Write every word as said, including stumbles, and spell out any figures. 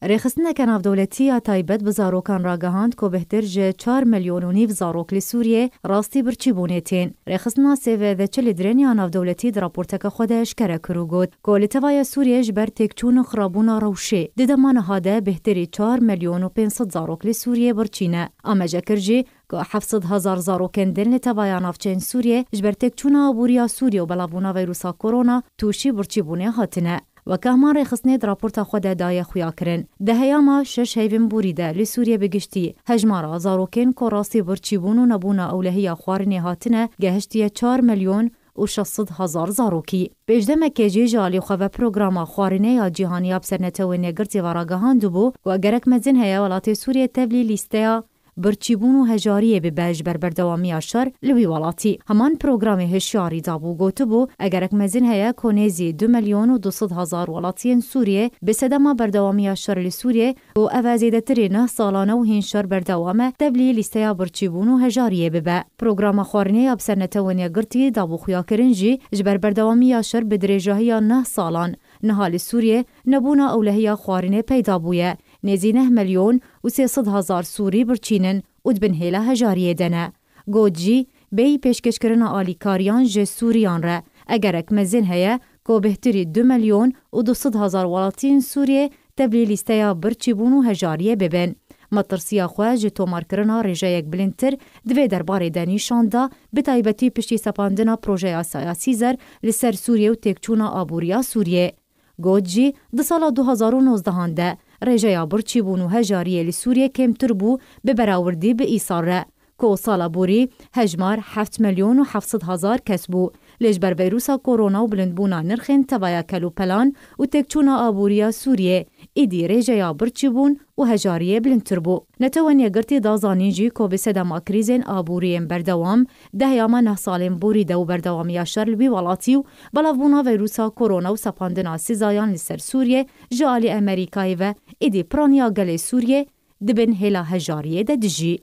Rêxistineke navdewletî ya taybet bi zarokan ragihand ku bêhtir ji çar milyon û nîv zarok li Sûriyê rastî birçîbûnê tên. Rêxistina sê V D çi li dirêniya navdewletî di raporteke xwe de eşkere kir û got ku li tevaya Sûriyê ji ber têkçûn û xirabûna rewşê di dema niha de bêhtirî çar milyon û pênc sed zarok li Sûriyê birçî ne. Amaje kir jî ku heft sed hezar zarokên din li tevaya navçeyên Sûriyê ji ber têkçûna aboriya Sûriyê û belavbûna vîrusa korona tûşî birçîbûnê hatine. Weke heman rêxistinê di raporta xwe de daye xuyakirin, di heyama şeş heyvên borî de li Sûriyê bi giştî hejmara zarokên ku rastî birçîbûn û nebûna ewlehiya xwarinê hatine gehiştiye çar milyon û şeş sed hezar zarokî. Pêşdemekê jî ji alî xwe ve programa xwarinê ya cîhanî ya bi ser Netewên Yekgirtî ve ragihandibû ku gerek mezin heye welatê Sûriyê tevlî lîsteya birçîbûn û hejariyê bibe ji ber berdewamiya şer li wî welatî. Heman programê hişyarî dabû, gotibû, egerek mezin heye ku nêzî du milyon û du sed hezar welatiyên Sûriyê bi sedema berdewamiya şer li Sûriyê, ku ev e zêdetirî neh salan e û hîn şer berdewam e, tevlî lîsteya birçîbûn û hejariyê bibe. Programa xwarinê ya bi ser Netewên Yekgirtî dabû xuyakirin jî ji ber berdewamiya şer bi dirêjahiya neh salan niha li Sûriyê nebûna ewlehiya xwarinê peyda bûye. Nêzî neh milyon û sê sed hezar Sûrî birçîn in û di bin hêla hejariyê de ne. Got jî, bêyî pêşkêşkirina alîkariyan ji Sûriyan re, egerek mezin heye ku bêhtirî du milyon û du sed hezar welatiyên Sûriyê tevlî lîsteya birçîbûn û hejariyê bibin. Metirsiya xwe ji tomarkirina rêjeyek bilindtir di vê derbarê de nîşan da, bi taybetî piştî sepandina projeya Saya Sîzer li ser Sûriyê û têkçûna aboriya Sûriyê. Got jî, di sala du hezar û nozdehan de rêjeya birçîbûn û hejariyê li Sûriyê kêmtir bû bi berawirdî bi îsal re, ku sala borî hejmar heft milyon û heft sed hezar kes bû. Lê ji ber vîrusa korona û bilindbûna nirxên tevaya kelûpelan û têkçûna aboriya Sûriyê, îdî rêjeya birçîbûn û hejariyê bilindtir bû. Netewên Yekgirtî da zanîn jî ku bi sedema krîzên aboriyên berdewam di heyama neh salên borî de û berdewamiya şer li wî welatî û belavbûna vîrusa korona û sepandina sizayan li ser Sûriyê ji alî Amerîkayê ve, îdî piraniya gelê Sûriyê di bin hêla hejariyê de dijî.